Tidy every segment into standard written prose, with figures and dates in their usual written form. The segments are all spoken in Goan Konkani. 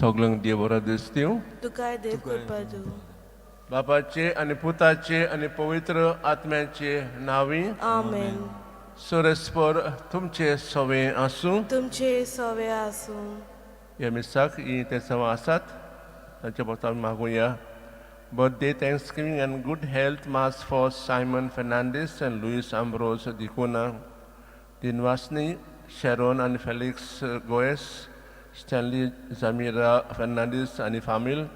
सगल्यांक देव बरो दिसतीव. तुकाय देव कृपा दिवं. बापाचे आनी पुताचे आनी पवित्र आत्म्याचे नांवी. आमेन. सरस्पर तुमचे सवे आसूं. तुमचे सवे आसूं. ह्या मिसाक ही ते सवां आसात तांचे बस आमी मागुया. Birthday thanksgiving and good health mass for Simon Fernandes and Luis Ambrose D'Cunha, Dinwasni Sharon आनी फेलिक्स गोएस, स्टॅनली जामिरा फेर्नांडीस आनी फामील,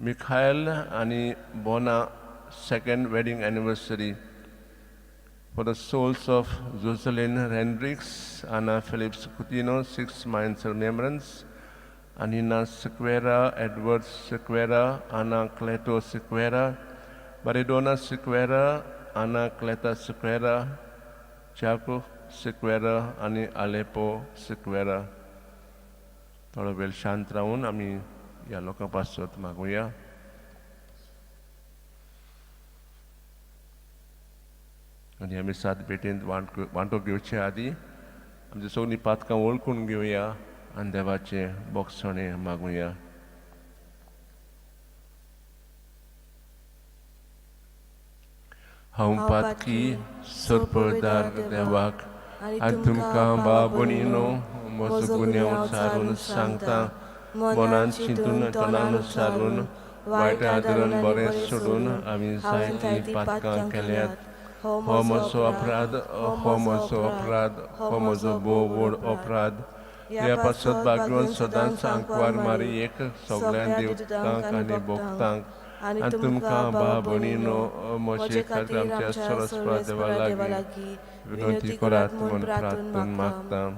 मिखायल आनी Bona second wedding anniversary. For the souls of Jocelyn Hendricks, Anna Phillips Coutinho, Six Minds Remembrance, Anina Sequeira, Edward Sequeira, Anna Cleto Sequeira, Baridona Sequeira, Anna Cleta Sequeira, Jaco Sequeira आनी आलेपो सिक्वेरा. थोडो वेळ शांत रावून आमी ह्या लोकां पासत मागुया. आनी आमी सात भेटेंत वांटो घेवचे आदी आमची सगळीं पातकां वळखून घेवया आनी देवाचें बोगसणें मागुया. हांव पातकी सरपळदार देवाक आनी तुमकां बाबणीनो म्हजो गुन्यांव सारून सांगता. मनान चिंतून तोंडान सारून वायट आदरान बरें सोडून आमी जायतीं पातकां केल्यात. हो म्हजो अपराध, हो म्हजो अपराध, हो म्हजो भोव व्हड अपराध. ह्या पासत भाग्यवंत सदांच आंकवार मारयेक, सगळ्या देवतांक आनी भक्तांक आनी तुमकां भाव भयणीनो म्हजे खातीर आमच्या सरस्पत देवा लागीं विनंती करात म्हूण प्रार्थून मागता.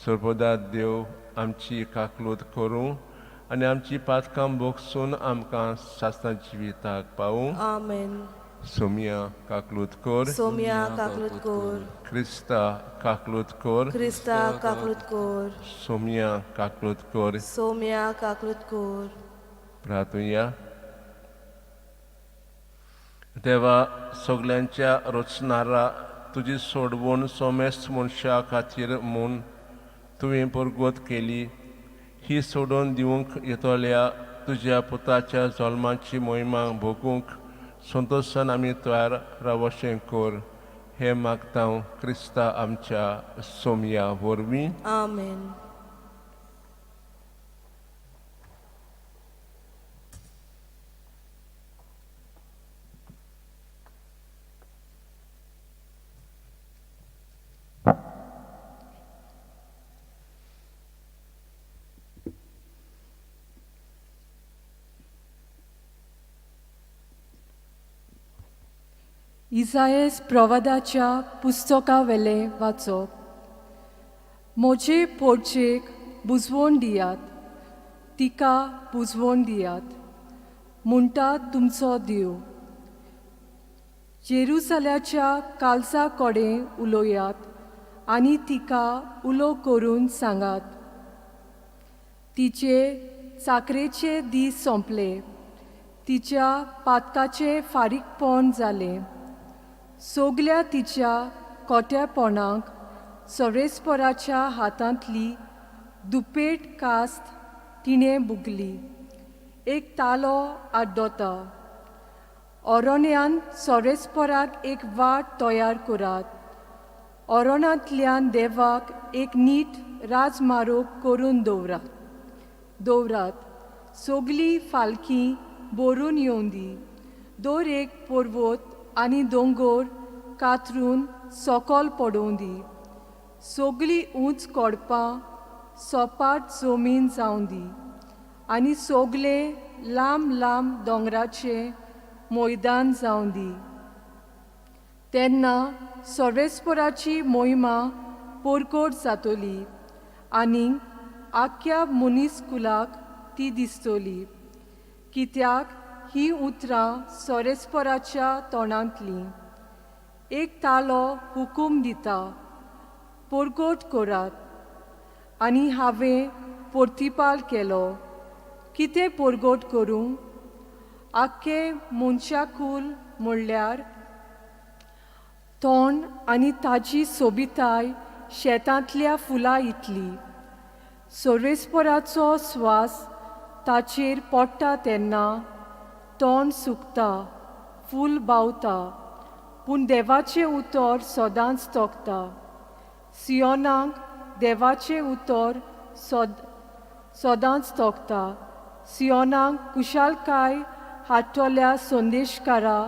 सर्वदा देव आमची काकलूत करूं आनी आमची पातकां भोगसून आमकां सासणा जिविताक पावूं. आमेन. सोमिया काकलूत कर. सोम्या काकलूत कोर. क्रिस्ता काकलूत कर. क्रिस्ता काकलूत कोर. सोमिया काकलूत कर. सोम्या काकलूत कोर. प्रार्थुया. देवा, सगल्यांच्या रचणारा, तुजी सोडवण सोमेस्त मनशा खातीर म्हूण तुवें परगत केली. ही सोडून दिवंक येतल्या तुज्या पुताच्या जल्माची मोहिमा भोगूंक संतोशान आमी तयार रावशें कर. हें मागता क्रिस्ता आमच्या सोमया वरवीं. आमेन. इजायस प्रवादाच्या पुस्तकावेलें वाचप. म्हजे पोडचेक बुजवण दियात, तिका बुजवण दियात म्हणटा तुमचो देव. जेरुसल्याच्या कालसा कडेन उलोयात आनी तिका उलो करून सांगात, तिचे चाकरेचे दीस सोंपले, तिच्या पातकाचें फारीकपण जालें. सगल्या तिच्या कोट्यापणाक सरेस्पराच्या हातांतली दुपेट कास्त तिणें भुगली. एक तालो आड्डोता, ओरोण्यान सोरेस्पराक एक वाट तयार करात, ओरोणांतल्यान देवाक एक नीट राजमार्ग करून दवरात दवरात. सगली फालकी भरून येवंदी, दर एक पर्वत आनी दोंगर कातरून सकल पडोवं दी. सगली उंच कोडपां सोपाट जमीन जावं दी आनी सगले लांब लांब दोंगराचें मैदान जावं दी. तेन्ना सर्वेस्पराची मोहिमा परकोट जातली आनी आख्ख्या मनीस कुलाक ती दिसतली, कित्याक हीं उतरां सोरेस्पराच्या तोंडांतलीं. एक तालो हुकूम दिता, परगट करात. आनी हांवें परतिपाल केलो, कितें परगट करूं? आख्खें मनशाकूल म्हणल्यार तोंड आनी ताजी सोबिताय शेतांतल्या फुलां इतली. सोर्वेस्पोराचो स्वास ताचेर पडटा तेन्ना तोंड सुकता, फूल बावता, पूण देवाचें उतर सदांच तोखता. सियोनाक देवाचें उतर सदांच तोखता. सियोनाक कुशालकाय हाडटल्या संदेशकारा,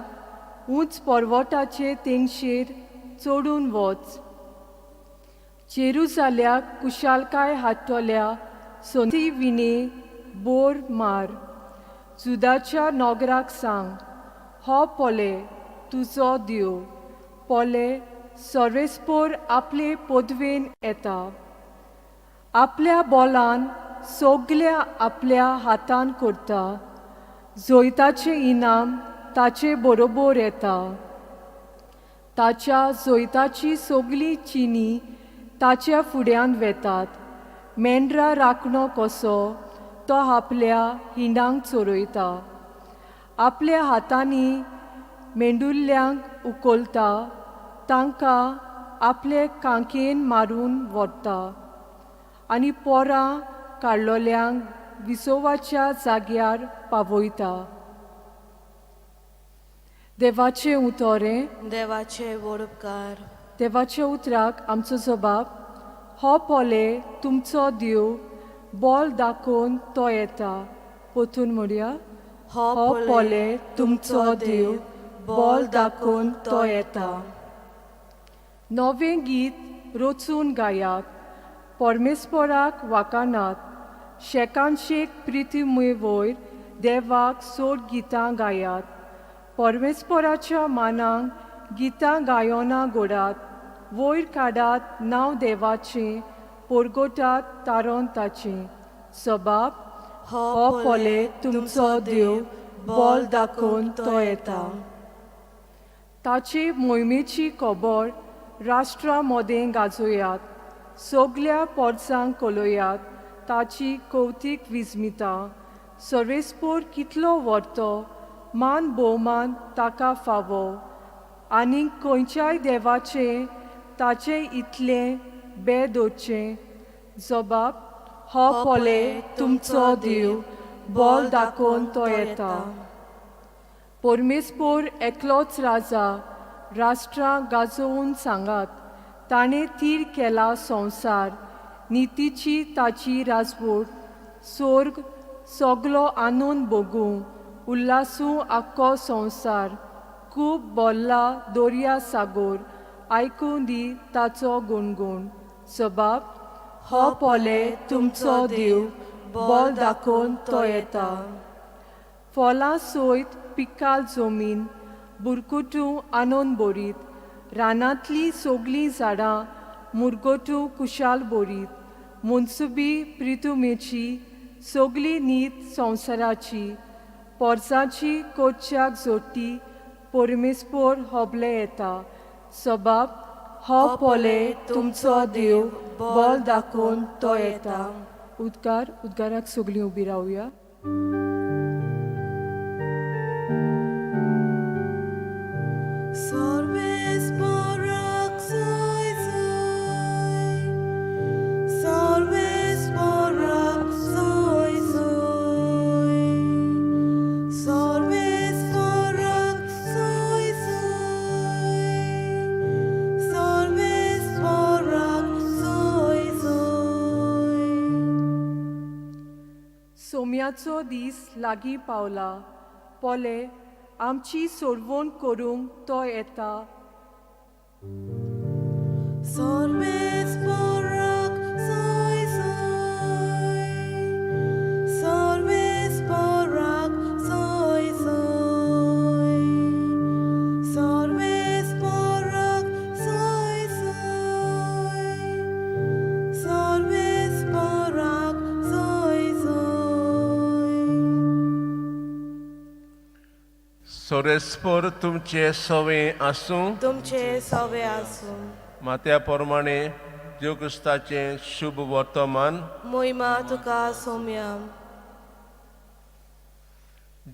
उंच पर्वताचे तेंगशेर चडून वच. जेरुजाल्याक कुशालकाय हाडटल्या संदी विणे बोर मार. जुदाच्या नोगराक सांग, हो पोले तुजो देव, पोले सर्वेस्पोर आपले पदवेन येता. आपल्या बोलान सगल्या आपल्या हातान करता. जैताचें इनाम ताचे बरोबर येता. ताच्या जैताची सगळीं चिनी ताच्या फुड्यान वेतात. मेंढरा राखणो कसो तो आपल्या हिंडांक चोरयता, आपल्या हातांनी मेंडुल्ल्यांक उखलता, तांकां आपले कांकेन मारून व्हरता आनी पोरां काडलोल्यांक विसोवाच्या जाग्यार पावयता. देवाचें उतोरें. देवाचे व्हड उपकार. देवाच्या उतराक आमचो जबाब. हो पोले तुमचो देव, बोल दाखोवन तो येता. पोतून म्हणया, हो पोले तुमचो देव, बोल दाखोवन तो येता. नवें गीत रचून गायात, परमेस्पराक वाकानात. शेकानशेक प्रितीमय वयर देवाक सोड गितां गायात. परमेस्पराच्या मानाक गितां गायोना गोडात. वयर काडात नांव देवाचें, पोरगोटात तारोन ताचें. सबाब, हो पोले तुमचो देव, बोल दाखोवन तो येता. ताचे मोहिमेची खबर राष्ट्रा मोदें गाजोयात. सगल्या पोरसांक कलयात ताची कवतीक विस्मिता. सर्वेस्पोर कितलो व्हरतो, मान भोवमान ताका फावो. आनीक खंयच्याय देवाचें ताचें इतलें बे दवरचें. जबाब, हो पोले तुमचो देव, बोल दाखोवन तो येता. परमेस्पोर एकलोच राजा, राष्ट्रां गाजोवन सांगात. ताणें थीर केला संवसार, नितीची ताची राजवट. सोर्ग सगलो आनंद भोगूं, उल्हासूं आख्खो संवसार. खूब बोल्ला दर्या सागोर, आयकूं दी ताचो गुणगुण. सबाब, हो पोले तुमचो देव, बोल दाखोवन तो येता. फळां सयत पिकाल जमीन बुरकुटू आनंद बोरीत. रानांतलीं सगलीं झाडां मुरगटू कुशाल बोरीत. मनसुबी प्रितुमेची सगली नीत संवसाराची. पोरसाची कोच्याक जोडटी परमेस्पोर होबले येता. सबाब, हो पोले तुमचो देव, बोल दाखोवन तो येता. उद्गार. उद्गाराक सगलीं उबी रावया. सर्वेस्पराक सोय सोय, सर्वेस्पराक सोय सोय, सर्वेस्पराक सोय सोय, सर्वेस्पराक सोय सोय. सोम्याचो दीस लागीं पावला. पोले आमची सोडवण करूंक तो येता. सर्वेस्पराक सोय सोय, सर्वेस्पराक सोय सोय, सर्वेस्पराक सोय सोय, सर्वेस्पराक सोय सोय. सोरेस्पोर तुमचे सवे आसूं. तुमचे सवे आसूं. मात्या प्रमाणे देव क्रिस्ताचें शुभ वर्तमान. मोहिमा तुका सोम्या.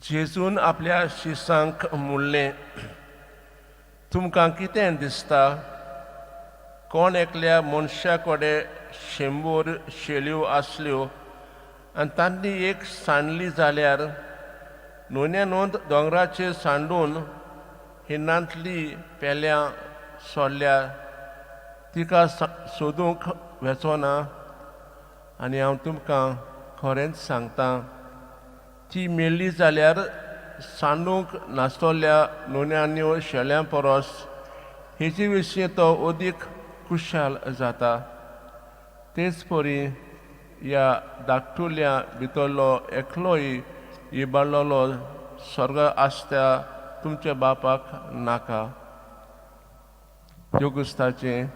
जेजून आपल्या शिसांक म्हणलें, तुमकां कितें दिसता? कोण एकल्या मनशा कडेन 100 शेळयो आसल्यो आनी तांणी एक सांडली जाल्यार 99 दोंगराचेर सांडून हिन्नांतली पेल्यां सोडल्यार तिका सोदूंक वेचो ना. आनी हांव तुमकां खरेंच सांगता, ती मेळ्ळी जाल्यार सांडूंक नासतल्या 99 शेळ्यां परस हेचे विशीं तो अदीक खुशाल जाता. तेच परी ह्या धाकटुल्या भितरलो एकलोय इबाडलेलो स्वर्ग आसता तुमच्या बापाक नाका. देवगुस्ताचें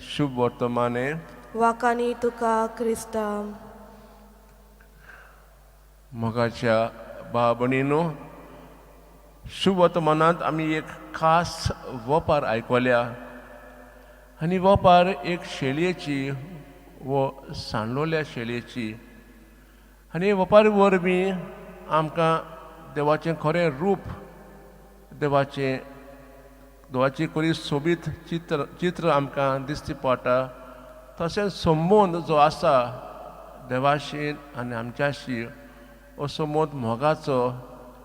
शुभ वर्तमाने. वाकानी तुका क्रिस्ता. मोगाच्या भाव भयणीनो, शुभ वर्तमानांत आमी एक खास वपार आयकल्या आनी वपार एक शेळयेची वो सांडलोल्या शेळयेची. आनी वपारी वरवीं आमकां देवाचें खरें रूप, देवाचें देवाची खरी सोबीत चित्र आमकां दिसती पडटा. तशेंच संबंद जो आसा देवाशी आनी आमच्याशी हो संबंद मोगाचो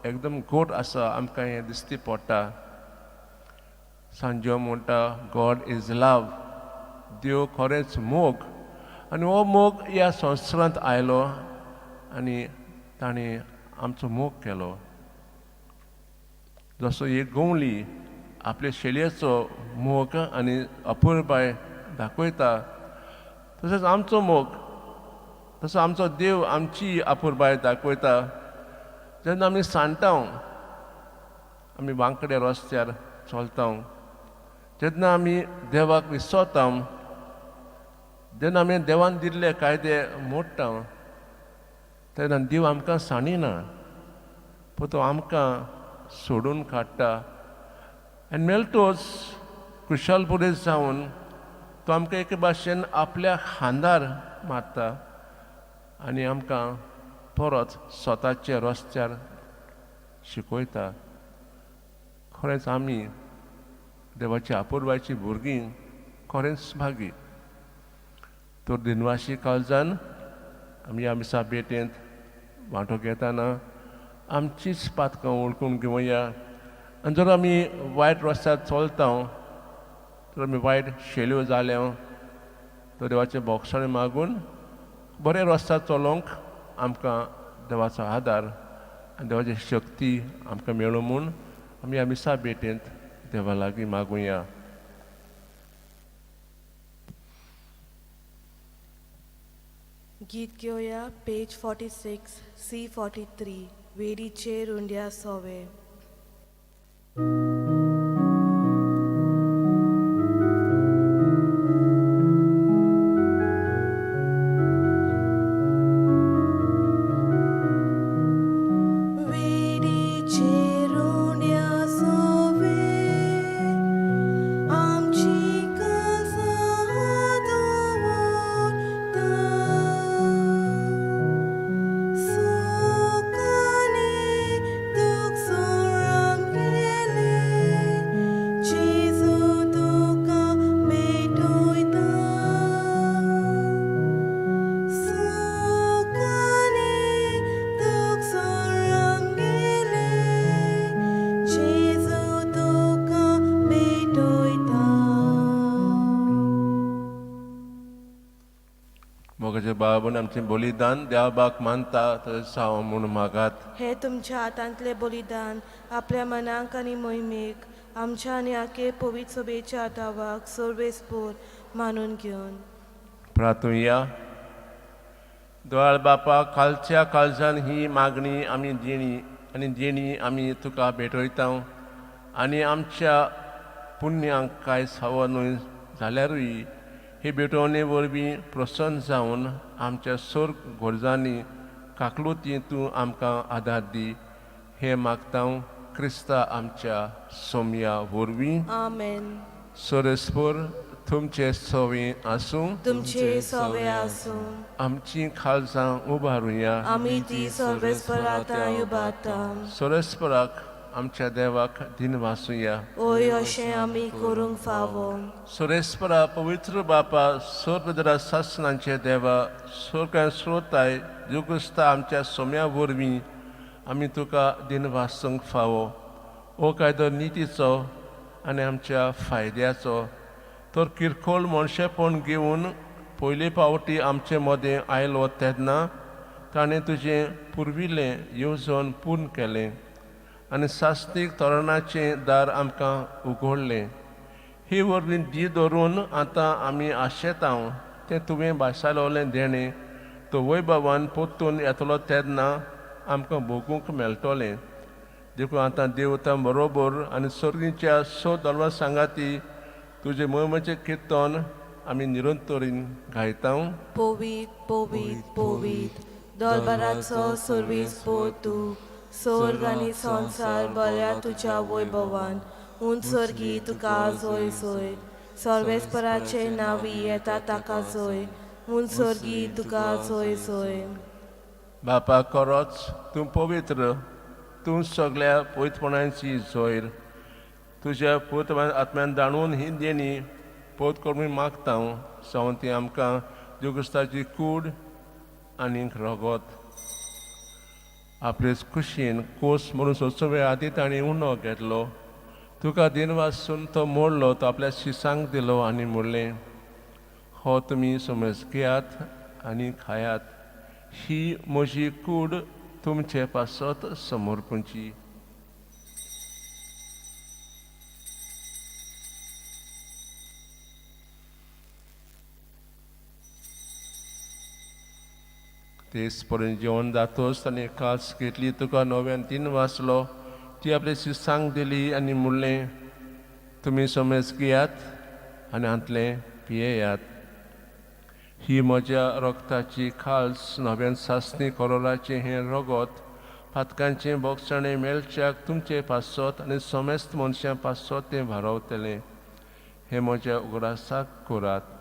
एकदम गोड आसा, आमकां हें दिसती पडटा. सांजो म्हणटा, गॉड is love, देव खरेंच मोग. आनी हो मोग ह्या संवसारांत आयलो आनी ताणें आमचो मोग केलो. जसो एक गवळी आपले शेळयेचो मोग आनी अपुरबाय दाखयता, तशेंच आमचो मोग, तसो आमचो देव आमची अपुरबाय दाखयता. जेन्ना आमी सांडटा, आमी वांकड्या रस्त्यार चलता, जेन्ना आमी देवाक विसरता, जेन्ना आमी देवान दिल्ले कायदे मोडटा, तेन्ना देव आमकां सांडिना, पूण तो आमकां सोडून काडटा. आनी मेळटोच कुशलपुरीत जावन तो आमकां एके भाशेन आपल्या खांदार मारता आनी आमकां परत स्वताचे रस्त्यार शिकयता. खरेंच आमी देवाच्या अपुरबायची भुरगीं खरेंच भागी. तर दिनवाशी काळजान आमी ह्या मिसा भेटेंत वांटो घेताना आमचीच पातकां वळखून घेवया. आनी जर आमी वायट रस्त्यार चलता, तर आमी वायट शेल्यो जाल्या, तर देवाचें बोगसाणें मागून बरें रस्त्यार चलोवंक आमकां देवाचो आदार आनी देवाची शक्ती आमकां मेळूं म्हूण आमी ह्या मिसा भेटेंत देवा लागीं मागुया. गीत घेवया पेज 46 C43 वेडीचेर उंड्या सोवे. वेडीचेर उंड्या सोवे आमची काळजां दवरता, सुखांनी दुख सोरांक गेले, जेजू तुका भेटयता. सुखांनी दुख सोरांक गेले, जेजू तुका भेटयता. मोगाचे बाबून आमचें बलिदान देवाक मानता तशें जावं म्हूण मागात. हे तुमच्या हातांतले बलिदान आपल्या मनाक आनी मोहिमेक आमच्या आनी आखे पवित्र सभेच्या आदावाक सर्वेस्पोर मानून घेवन प्रार्थुया. दोळाल बापा, कालच्या काळजान ही मागणी आमी दिणी आनी देणी आमी तुका भेटयता आनी आमच्या पुण्यांक कांय फावो न्हय जाल्यारूय हे भेटवणे वरवीं प्रसन्न जावन आमच्या सोर गरजांनी काकलुती तूं आमकां आदार दी, हें मागता क्रिस्ता आमच्या सोमया वरवीं. आमेन. सोरेस्पोर तुमचे सवे आसूं. तुमचे सवे आसूं. आमची खालसां उबारुया. आमी ती सर्वेस्पराता उबारता. सोरेस्पराक आमच्या देवाक दिनवासुया. ओय अशें आमी करूंक फावो. सुरेस्परा पवित्र बापा, सोरपेदरा सासनांचे देवा, सोरकां स्रोताय जुगुस्ता आमच्या सोम्या वरवीं आमी तुका दिनवासूंक फावो. हो कायदो नितीचो आनी आमच्या फायद्याचो तर किरकोळ मनशेपण घेवन पयले पावटी आमचे मदें आयलो तेन्ना ताणें तुजें पुर्विल्लें येवजण पूर्ण केलें आनी सासणीक तोरणाचें दार आमकां उगडलें. ही वरवीं दी धरून आतां आमी आशेतांव तें तुवें भासायलोलें देणें तो वैभवान परतून येतलो तेन्ना आमकां भोगूंक मेळटलें. देखून आतां देवता बरोबर आनी सर्गीच्या स दलवा सांगाती तुजें मोहिमेचें किर्तन आमी निरंतरीन गायता. पवीत पवीत पवीत दरबाराचो सर्वीस तूं, स्वर्ग आनी संवसार बऱ्या तुज्या वैभवान. उंच स्वर्गी तुका जोय जोय, सर्वेस्पराचे नांवी येता ताका जोय, उंच स्वर्गी तुका जोय जोय. बापा खरोच तूं पवित्र, तूं सगळ्या पवित्रपणाची जोयर. तुज्या पवित्र आत्म्यान दाणून ही देणी पोत करून मागता जावन ती आमकां देव कूड आनीक रगत. आपलेच खुशीन कोस म्हणून सोदचो वेळ आदी ताणें उणो घेतलो, तुका दिनवासून तो मोडलो, तो आपल्या शिसांक दिलो आनी म्हणलें, हो तुमी समज घेयात आनी खायात, ही म्हजी कूड तुमचे पासत समर्पणची. तेच पर्यंत जेवण जातोच ताणें कास घेतली, तुका नव्यान तीन वाचलो, ती आपले शिसांक दिली आनी म्हणलें, तुमी समज घेयात आनी हांतलें पियेयात, ही म्हज्या रगताची खाल्स नव्यान सासणी कोरोलाचें हें रगत पातकांचें बोगसाणें मेळच्याक तुमचे पासत आनी समेस्त मनशां पासत तें भारावतलें. हें म्हज्या उगडासाक करात.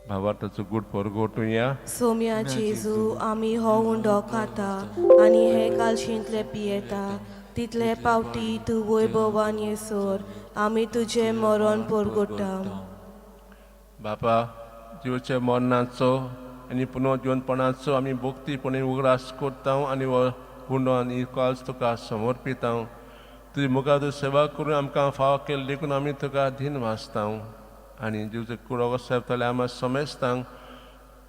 भावार्थाचो गूट परगटुया. सोम्या जेजू, आमी हो उंडो खाता आनी हे कालशींतले पियेता तितले पावटी तूं वैभवान येसर आमी तुजें मरण परगटा. बापा, जिवच्या मरणाचो आनी पुनर्जिवनपणाचो आमी भक्तीपणी उगडास करता आनी हो गुंडो आनी काल्स तुका समर्पिता. तुजी मुखार तुजी सेवा करून आमकां फावो केली देखून आमी तुका धीन वाचता आनी जिवचो कुडो सेवतले आमी समेस्तांक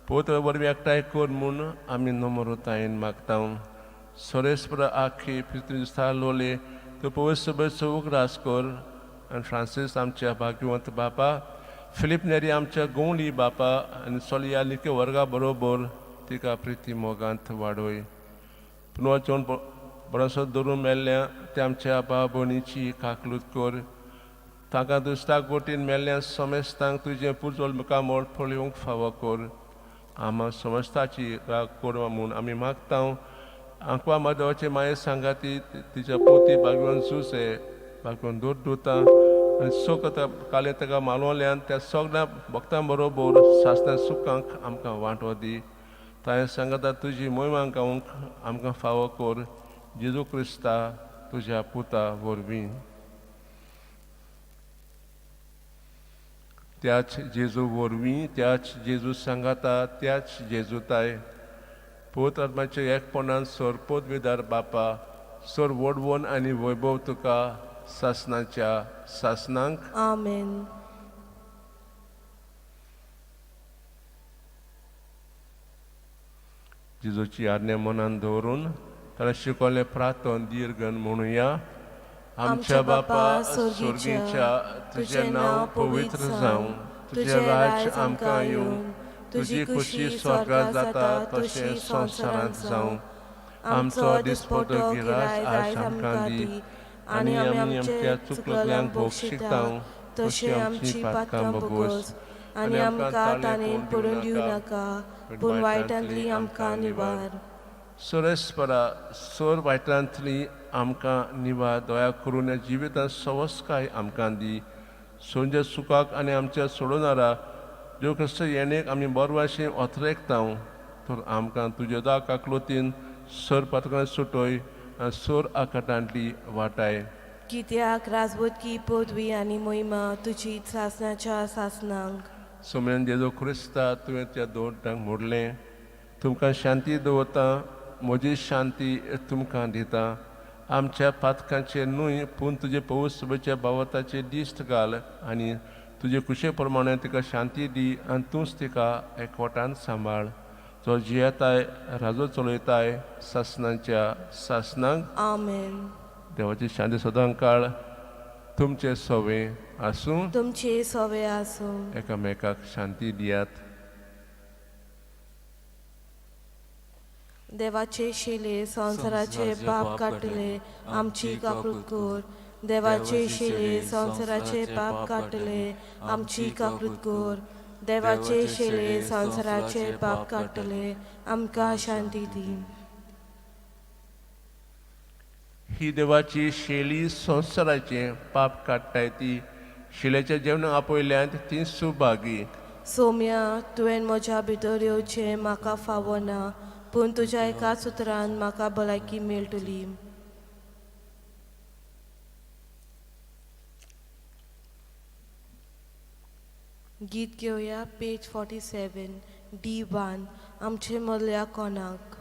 पवित्र वरवीं एकठांय कर म्हूण आमी नम्रतायेन मागता. सोरेस्पर आखी पितृ लोले तूं पवित्र सभेचो उगडास कर आनी फ्रांसीस आमच्या भाग्यवंत बापा, फिलीप नेरी आमच्या गोंवली बापा आनी सोलिया लिके वर्गा बरोबर तिका प्रिती मोगांत वाडय. पुनर्जेवन बरोसो धरून मेल्ल्या ते आमच्या भाव भयणीची काकलूत कर. तांकां दुसऱ्या गोटीन मेल्ल्या समेस्तांक तुजें पुजोल मुखामळ पळोवंक फावो कर. आमा समस्ताची राग कर म्हूण आमी मागता. आंकवा माधवाचे माये सांगाती तिच्या पोती बागवून सुसे बागवून दूर दुता आनी सोक काले ताका मालवल्यान त्या सगळ्या भक्तां बरोबर सासण्या सुखांक आमकां वांटो दी. ताणें सांगता तुजी मोहिमा गावंक आमकां फावो कर, जेजू क्रिस्ता तुज्या पुता वरवीं. त्याच जेजू वरवीं, त्याच जेजू सांगाता, त्याच जेजूताय पवित्र आत्माच्या एकपणान सोर पदवीदार बापा, सोर वडवण आनी वैभव तुका सासणाच्या सासणांक. आमेन. जेजूची आज्ञा मनान दवरून ताणें शिकवलें प्रार्थन दीर्घन म्हणुया. आमच्या बापा स्वर्गीच्या, तुजें नांव पवित्र जावं, तुजें राज्य आमकां येवं, तुजी खुशी स्वर्गात जाता तशें संवसारांत जावं. आमचो दिसपटो गिरास आज आमकां दी आनी आमी आमच्या चुकलल्यांक भोगशिता तशें आमची पातकां भोगोस आनी आमकां ताणें पडून दिवं नाका, पूण वायटांतली आमकां निवार. सोरेस्परा सोर वायटांतली आमकां निवार. दया करून ह्या जिवितांत सवस्काय आमकां दी. सोंजे सुखाक आनी आमच्या सोडोवणारा देव क्रिस्त येणेक आमी बरवाशी ओथरेकता तर आमकां तुज्या दा काकलोतीन सर पातकां सुटोय आनी सोर आकाटांतली वाटाय. कित्याक राजबोधकी पदवी आनी मोहिमा तुजी सासनाच्या सासनांक. सोम्यान जेजू क्रिस्ता तुवें त्या दोन मोडलें तुमकां शांती दवरता म्हजी शांती तुमकां दिता. आमच्या पातकांचे न्हय पूण तुजे पौस सभेच्या भावाताचे दिश्ट घाल आनी तुजे कुशे प्रमाणे तिका शांती दी आनी तूंच तिका एकवटान सांबाळ जो जियेताय राजो चलयताय सासनाच्या सासनांक. आमेन. देवाची शांती सदां काळ तुमचे सवे आसूं. तुमचे सवे आसूं. एकामेकाक शांती दियात. देवाचे शिले संवसाराचे पाप काडटले आमची काकूत कर. देवाचे शिले संवसाराचे पाप काडटले आमची काकूत कर. देवाचे शिले संवसाराचे पाप काडटले आमकां शांती दी. ही देवाची शेली संवसाराचें पाप काडटाय ती शिलेच्या जेवणाक आपयल्यांत ती सुभागी. सोम्या तुवें म्हज्या भितर येवचें म्हाका फावना पूण तुज्या एका सुत्रान म्हाका भलायकी मेळटली. गीत घेवया पेज 47 D1 आमचे मदल्या कोणाक.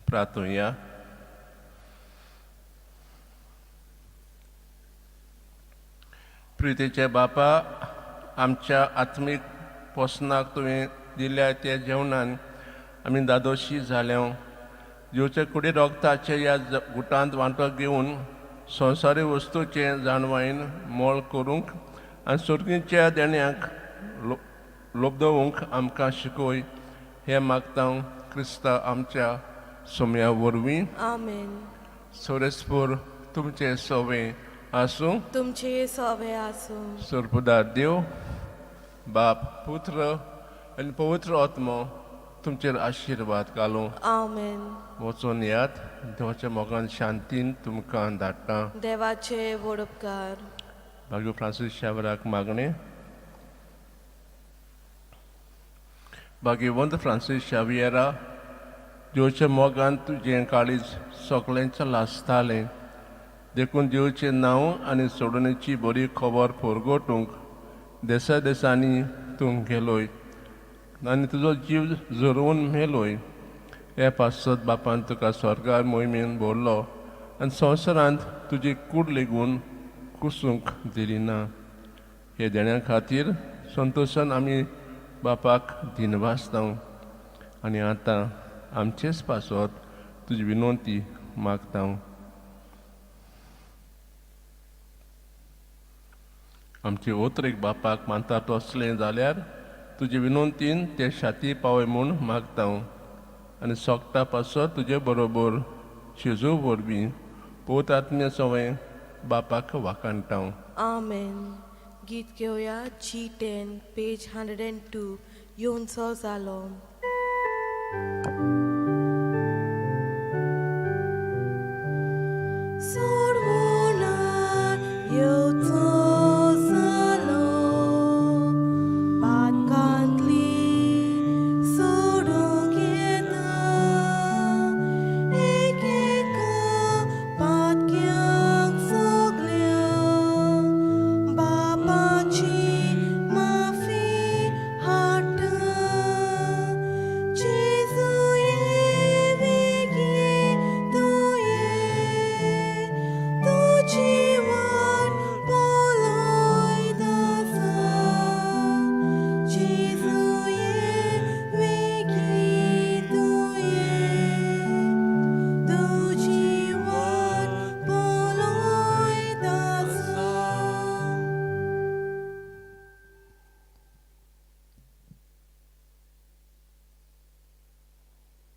प्रार्थुया. प्रितीचे बापा, आमच्या आत्मीक पोसणाक तुवें दिल्या त्या जेवणान आमी दादोशी जाल्या. जेवचे कुडी रोगताचे ह्या गुटांत वांटो घेवन संवसारी वस्तूचें जाणवायन मोल करूंक आनी सर्गीच्या देण्याक लोबदोवंक आमकां शिकय हें मागता क्रिस्ता आमच्या सोम्या वरवीं. आमेन. सोरेस्पूर तुमचें सोवें आसूं. तुमचे सवे आसूं. सोरपुदार देव बाप, पुत्र आनी पवित्र आत्मो तुमचेर आशिर्वाद घालूं. आमेन. वचून यात, देवाच्या मोगान शांतीन तुमकां धाडटा. देवाचे व्हड उपकार. बागू फ्रांसीस शावराक मागणें. भाग्यवंत फ्रांसीस शावियरा, देवच्या मोगान तुजें काळीज सगळ्यांच्या लासतालें, देखून देवचें नांव आनी सोडणेची बरी खबर पोरगोटूंक देसा देसांनी तूं गेलोय आनी तुजो जीव झरोवन मेलोय. हे पासत बापान तुका स्वर्गार मोहिमेन भरलो आनी संवसारांत तुजी कूड लेगून कुसूंक दिली ना. हे देण्या खातीर संतोशान आमी बापाक दिनवासता आनी आतां आमचेच पासत तुजी विनंती मागता. आमचे ओतरेक बापाक मानता तसलें जाल्यार तुजे विनंतीन ते शाती पावय म्हूण मागता आनी सोगटा पासत तुजे बरोबर शिजू वरवीं पोत आत्म्या सवंय बापाक वाखाणटा. आमेन. गीत घेवया G 10, page 102, येवनसो जालो.